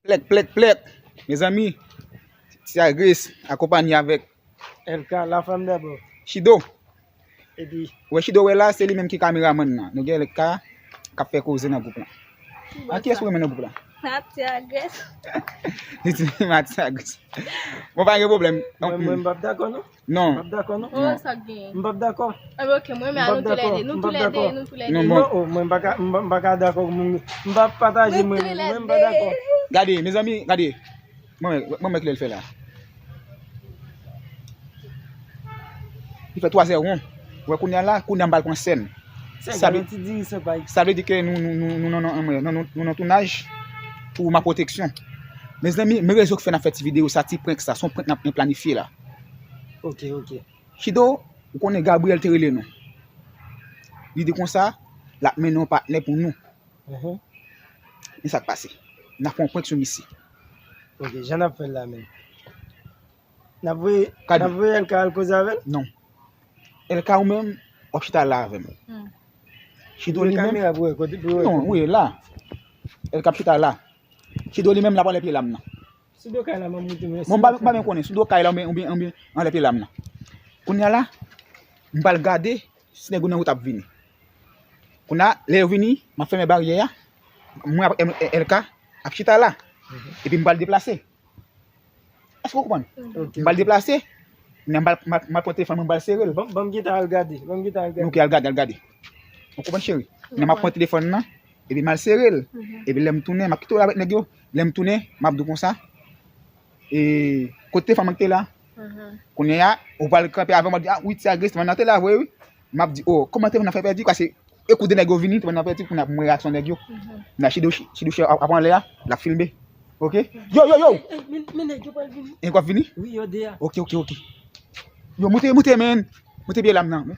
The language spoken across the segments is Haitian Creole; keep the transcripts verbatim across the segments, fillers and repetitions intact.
Plèk, plèk, plèk. Mezanmi, Tia Grace akonpanye avèk L K, la femme d'abord. Chido. Epi, ou wè Chido wè la, se li menm ki kameramann nan. Nou gen L K k ap fè koze nan gwoup lan. A kiyès ou renmen nan gwoup lan? Matia Grace. Li di Matia Grace. Bon, pa gen pwoblèm. Mwen, mwen, m p ap dakò, non. Non. M p ap dakò, non. Oh, sa k genyen? M p ap dakò. Ah, ok, mwen, men nou tou lè de, nou tou lè de, nou tou lè de. Non, bon. Non, oh, mwen, m pa ka, m pa, m pa ka dakò moun, m p ap pataje, mwen, mwen, m pa dakò. Gade, mezanmi, gade. Mwen, mwen, mwen, kilè l fè la? Li fè twazè won. Ou wè, kounye a la, kounye a m pral pran sèn. Sa vle, sa vle di ke nou, nou, nou, nou, nou, nou, nou, nou, nou nan tounaj pou ma pwoteksyon. Mezanmi, men rezon k fè n ap fè ti videyo sa, ti prank sa, se yon prank n ap planifye la. Ok, ok. Chido, ou konnen Gabriel te rele nou. Li di konsa, l ap mennen yon patnè pou nou. Mhm. Men sa k pase. N ap fè yon prank sou misye. Ok, jan n ap fè l la menm. N ap voye, n ap voye L K al koze avè l? Non. L K ou menm, w ap chita la avè m. Hmm. Chido li menm. Kamera pou wè kote pou wè. Non, wi, la. L K ap chita la. Chido li menm, l ap anlè pye lam nan. Sou do kay la, m ap moute, men. Bon, m pa, m pa byen konnen, sou do kay la, oubyen, oubyen, oubyen anlè pye lam nan. Kounye a la, m pral gade si nèg yo nan wout ap vini. Kounye a, lè yo vini, m ap fèmen baryè a. Mwen ap, M-, L K ap chita la. Mhm. Epi m pral deplase. Èske w konprann? Ok, m pral deplase. Kounye a m pral, m pral, m pral pran telefòn mwen, m pral sere l. Ban m, ban m gentan al gade. Ban m gentan al gade. Ok, al gade, al gade. Ou konprann, cheri? Kounye a m ap pran telefòn nan, epi m al sere l. Mhm. Epi lè m tounen, m ap kite w la avèk nèg yo. Lè m tounen, m ap di w konsa, e, kote telefòn mwen ki te la? Mhm. Kounye a, ou pral kanpe avè m, w ap di, a, wi, Tia Grace, telefòn nan te la vre, wi. M ap di, o, kòman telefòn nan fè pèdi? Paske e kou de nèg yo vini, telefòn nan pèdi, kounye a pou m wè reyaksyon nèg yo. Mhm. Kounye a Chido, Chido ap, ap anlè a, l ap filme. Ok? Yo, yo, yo! Eh, eh, men, men nèg yo pral vini. Nèg yo ap vini? Wi, yo de a. Ok, ok, ok. Yo, moute, moute, men. Moute pye lam nan.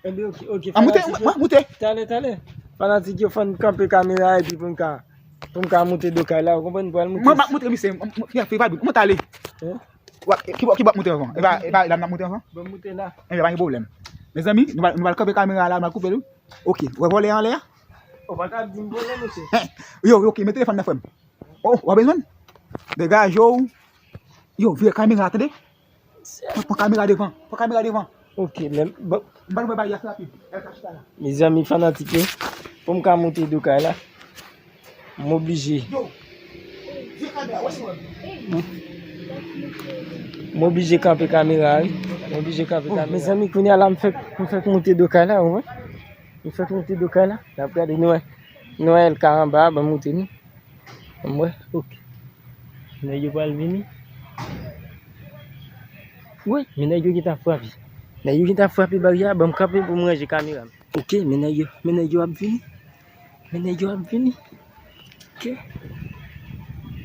Enben, ok, ok. A, moute, fanatik yo. Moute, moute. Talè, talè. Fanatik yo, fò n kanpe kamera epi pou n ka, pou n ka moute do kay la, ou konprann, pou al moute. Mwen, m ap moute misye, m, m, m, fè, fè, fè, mwen tale. Hein? Wa, ki bò, ki bò moute anvan? E pa, e pa lam n ap moute anvan? Bon, moute la. Enben, pa gen pwoblèm. Mezanmi, nou pral, nou pral kanpe kamera la, nou pral koupe l, wi. Ok, ou wè vòlè anlè a? Ou pa ka di m vòlè, mesye. Yo, yo, ok, met telefòn nan, frè m. Oh, w ap bezwen l? Degaje w. Yo, vire kamera, tande? Pran, pran kamera devan, pran kamera devan. Ok, men, bon. M pral ouvè baryè a rapid. L K chita la. Mezanmi, fanatik yo, pou m ka moute do kay la, m oblije. Yo, vire kamera, wè si mwen. M oblije kanpe kamera a, wi. M oblije kanpe kamera. Mezanmi, kounye a la, m fèk, m fèk moute do kay la, ou wè. M fèk moute do kay la. N ap gade, nou wè. Nou wè L K anba a, ban m moute nou. Mwen, ok. Nèg yo pral vini. Wi, men nèg yo gentan frape. Nèg yo gentan frape baryè a, ban m kanpe pou m ranje kamera m. Ok, men nèg yo, men nèg yo ap vini. Men nèg yo ap vini. Ok.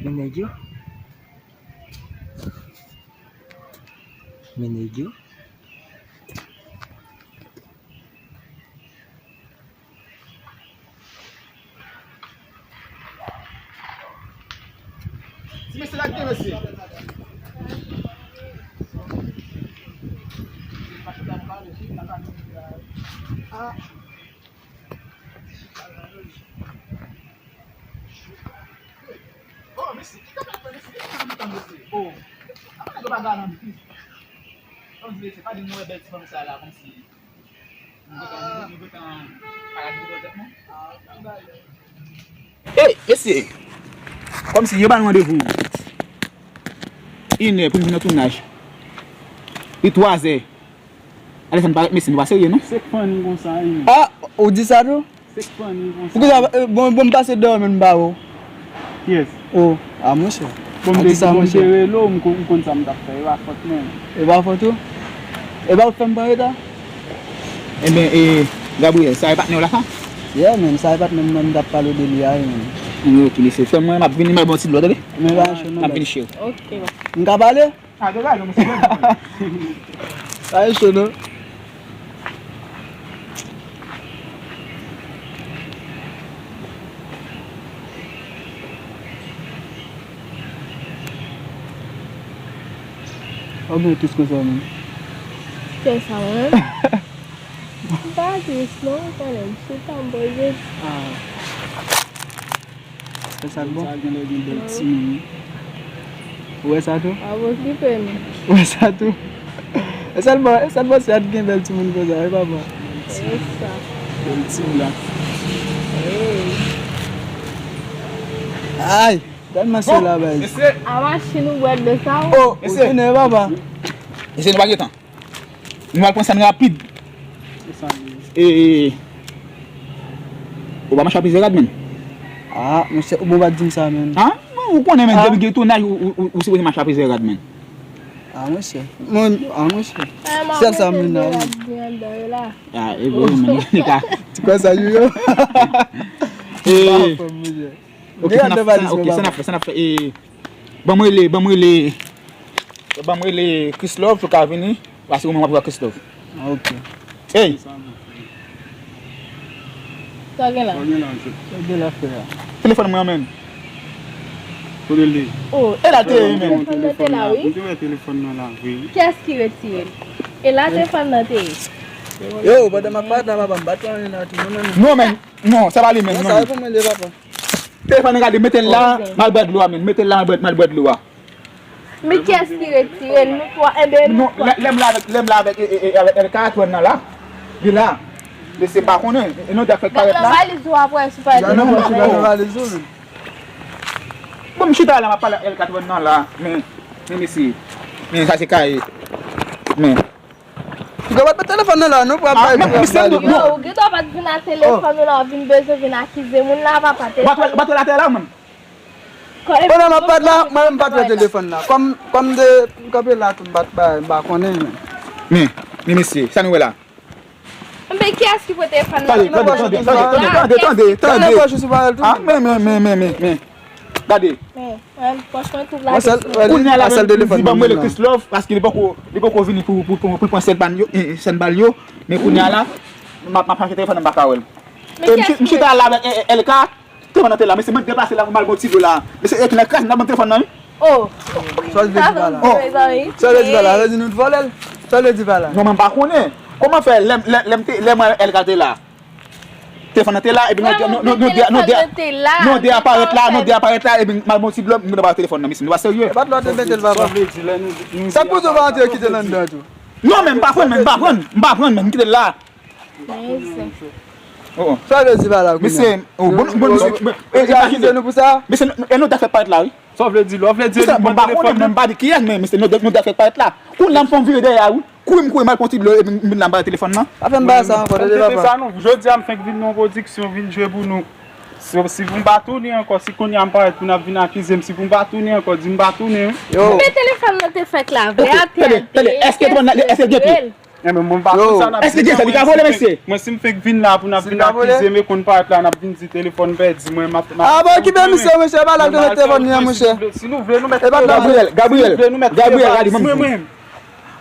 Men nèg yo. Men nèg yo. Ti mesye la, ki te mesye? Ah. Oh, mesye, ki kanpe ap fè, mesye? Ki kanpe ap fè, mesye? Oh. Apa nèg yo pa gade anplis? Kòmsi, mesye, pa di nou wè bèl ti fanm sa la, kòmsi nou gentan, nou gentan paradi nan tèt nou. Ey, mesye! Kòmsi yo ba nou randevou inè pou n vin nan tounaj. Li twazè. Alèzan, nou pa ret mesye, nou pa serye, non? Se k funny konsa, wi. Ah, ou di sa tou? Se k funny konsa. Poukisa, eh, bon, bon, m pase dòmi, m pa wè w. Kiyès? Oh, ah, monchè. Bon, m te, bon, m te rele w, m kon-, m konn sa m t ap fè, e pa fòt mwen. E pa fòt ou? E pa ou k fè m pran reta? Enben, e, Gabriel, sa e patnè w la, sa? Yeah, man, sa e patnè m nan, m t ap pale w de li a, wi, man. Wi, ok, mesye. Fè mwen, m ap vini, m al ba w ti dlo, tande? Men pa cho, non, m ap vini, cheri. Ok, bye. M ka pale? Ah, degaje w, mesye. Sa e cho, non? Ou byen tris konsa, menm? Kiyès sa, mwen menm? M pa tris, non, kanmenm. Sou tan m poze. Ah. Sa k bon? Sa gen lè gen bèl timoun, wi. Ou wè sa tou? W ap okipe nou. Ou wè sa tou? E sèlman, e sèlman si a t gen bèl timoun konsa, wi, papa. E sa. Bèl timoun la. Ay, gad masye la, baz. Mesye. A machin ou bwè dlo sa, ou? Oh, ou tounen, papa. Mesye, nou pa gen tan. Nou al pran sa n rapid. E, e, e. Ou pa mache a plizyè rad, menn. Ah, monchè, ou bon pa di m sa, menn. Ah, ou konnen, menn, depi gen tounaj, ou, ou, ou, ou sipoze mache a plizyè rad, menn. Ah, monchè. Mwen, ah, monchè. Sèl sa, menn, la, wi. Ah, e vre, menn, li ka. Ti kò sa, yo, yo. E. Ok, sa n ap fè, ok, sa n ap fè, sa n ap fè, e, ban m rele, ban m rele, ban m rele Chrislove pou l ka vini, paske ou menm w ap jwe ak Chrislove. Ok. Ey! Sa gen la? Sa gen la, frè? Telefòn mwen an menm. Kote l ye? Oh, e la te ye menm. Telefòn nan te la, wi. M te wè telefòn nan la, wi. Kiyès ki retire l? E la telefòn nan te ye. Yo, pandan m ap pale la, papa, m bat anyen la tou, non, non, non. Non, men, non, sa pa li menm, non. Sa e pou mwen, le papa. Telefòn nan gade, mete l la, m al bwè dlo a, men. Mete l la, m al bwè, m al bwè dlo a. Men kiyès ki retire l? Nou twa, enben, nou twa. Non, lè, lè m la avèk, lè m la avèk, e, e, e, avèk L K a twòn nan la. Li la. Mesye pa konnen. E nou te fèk parèt la. Gad nan valiz ou apre, si w pa retire nan valiz ou. Bon, m chita la, m ap pale ak L K a twòn nan la. Men, men mesye. Men sa se kaye. Men. Piga bat telefòn nan la, nou pral bay. Men, misye, non. Yo, ou gen dwa pa t vin a telefòn ou la, ou vin bezwen vin akize moun la, papa, telefòn. Bat, bat atè la, menm. Pandan m ap bat la, mwen menm m pa t wè telefòn la. Kòm, kòm de, m kanpe la tou, m pa t bay, m pa konnen, men. Men, men mesye, sa nou wè la? Men kiyès ki pote telefòn nan? Tande, tande, tande, tande, tande, tande. Ah, men, men, men, men, men, men. Gade. Kounye a la, menm, li di ban m rele Chrislove, paske li poko, li poko vini pou, pou, pou, pou l pran sèt bal yo, e, e, sèt bal yo. Men kounye a la, m ap, m ap chache telefòn nan, m pa ka wè l. E m chita la avèk, e, e, L K, telefòn nan te la, mesye, mwen deplase la pou m al bon ti dlo la. Mesye, e ki nan kras nan ban m telefòn nan, wi. Oh. Sa w vle di pa la? Oh. Sa w vle di pa la? Sa vle di nou t vòlè l? Sa w vle di pa la? Non, men m pa konnen. Kòman fè lè, lè, lè m te, lè mwen L K te la? Telefòn nan te la, epi nou, nou, nou, nou, nou, nou, nou de aparèt la, nou de aparèt la, epi m al bon ti dlo, nou ba telefòn nan, mesye, nou pa serye. E pa dlo te mete l, papa. Sa k poze w pa antre kite l anndan tou? Non, men m pa pran, men m pa pran, m pa pran, men m kite l la. Oh, oh. Sa w vle di pa la, kounye a? Mesye, oh, bon, bon, mesye, e, e, imajine nou pou sa? Mesye, e nou te fè parèt la, wi. Sa w vle di, lè w vle di, misye, bon, m pa konnen, men m pa di kiyès, men misye, nou, nou te fè parèt la. Kounye a m fè yon vire dèyè a, wi. Kouri m kouri m al pran ti dlo, epi m vin la m ba telefòn nan. Pa fè m bagay sa ankò, tande papa. Jodi a m fenk vin nan yon pwodiksyon, vin jwe pou nou. Si, si m pa tounen ankò, si kounye a m parèt pou n ap vin akize m, si pou m pa tounen ankò, di m pa tounen, wi. Yo. Men telefòn nan te fèk la vre, atè a te ye, èske l te ye? Enben, mwen pa konn sa n ap di. Èske Jason li ka vole, mesye? Mwen, si m fenk vin la pou n ap vin akize m, e konn parèt la, n ap vin di telefòn pèdi, mwen, m ap, m ap. Ah, bon, kite misye, mesye, pa l ap met telefòn li an, monchè. Si nou vle, nou met. Gabriel, Gabriel, Gabriel, gade, mwen, mwen.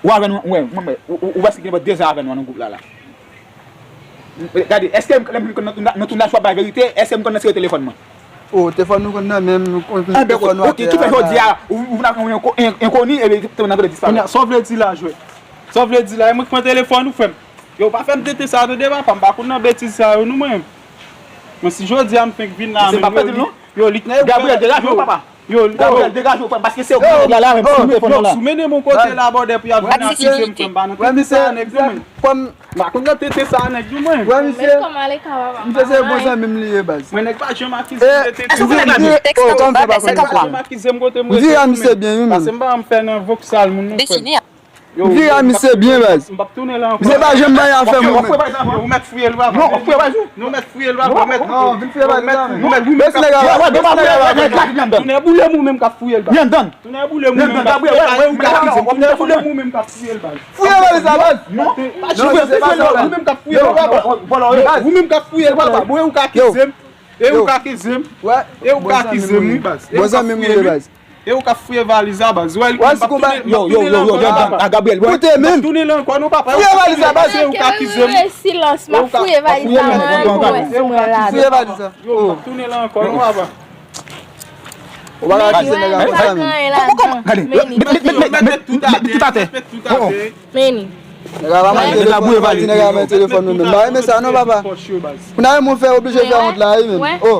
Ou avè nou, wè, mwen, mwen, ou, ou, ou wè si gen de zan avè nou nan gwoup la, la. Gade, èske m, lè m konn nan, nan tounaj w ap bay verite, èske m konn retire telefòn mwen? Oh, telefòn nou konn nan men m, nou konn telefòn nou atè a. Enben, ok, ki fè jodi a, ou, ou vin ak yon, yon, yon, yon enkoni, epi telefòn nan vle disparèt. Kounye a, sa w vle di la, jwèt? Sa w vle di la, e mwen k pran telefòn ou, frè m? Yo, pa fè m tete sa, tande, papa, m pa konn nan betiz sa yo, non, mwen. Men si jodi a m fenk vin la, men yo, li, yo, li t nan Gabriel, degaje w, papa. Yo, Gabriel, degaje w, frè m, paske se ou ki la, la, menm si nou telefòn nan la. Si w mennen m yon kote la, bòdè, pou y ap vin akize m, frè m, pa nan tete sa, nèg yo, men. M pa konn nan tete sa, nèg yo, mwen. Wè, misye. Misye se bon zanmi m li ye, baz. Mwen, nèg pa janm akize m de tete. Èske w konnen Gabriel? Nèg pa janm akize m kote m rete, mwen. Vire a misye byen, wi, men. Pase m pa janm fè nan voksal moun, non, frè m. Yo, vire a misye byen, baz. M p ap tounen la ankò. Misye pa janm bay afè moun, men. Yo, ou mèt fouye l, papa. Non, ou fouye, baz. Nou mèt fouye l, papa. Ou mèt, non, vin fouye, baz. Nou mèt, nou mèt, nou mèt. Tounen boule m ou menm k ap fouye l, baz. Tounen boule m ou menm k ap fouye l, baz. Tounen boule m ou menm k ap fouye l, baz. Ou ka akize m. Tounen boule m ou menm k ap fouye l, baz. Fouye valiz la, baz. Non, non, se pa sa, baz. Ou menm k ap fouye l, papa. Ou menm k ap fouye l, papa. Bon, e ou ka akize m. E ou ka akize m. E ou ka akize m, wi, baz. E ou ka fouye, wi. E ou ka fouye valiz la, baz. Wè, m p ap tounen, m p ap tounen la ankò, non, papa. Gabriel, wè. Koute, men. M p ap tounen la ankò, non, papa. Fouye valiz la, baz. E ou ka akize m. Silans, m ap fouye valiz la, mwen, pou mwen si mwen la. Fouye valiz la. Yo, m p ap tounen la ankò, non, papa. Ou pa ka kite nèg la konsa, men. Gade, met, met, met, met, met tout atè. Met tout atè. Meni. Nèg la pa mete telefòn, nèg la mete telefòn nou menm. M pa renmen sa non, papa. Pou n a renmen fè oblije fè wont la, wi, menm. Oh.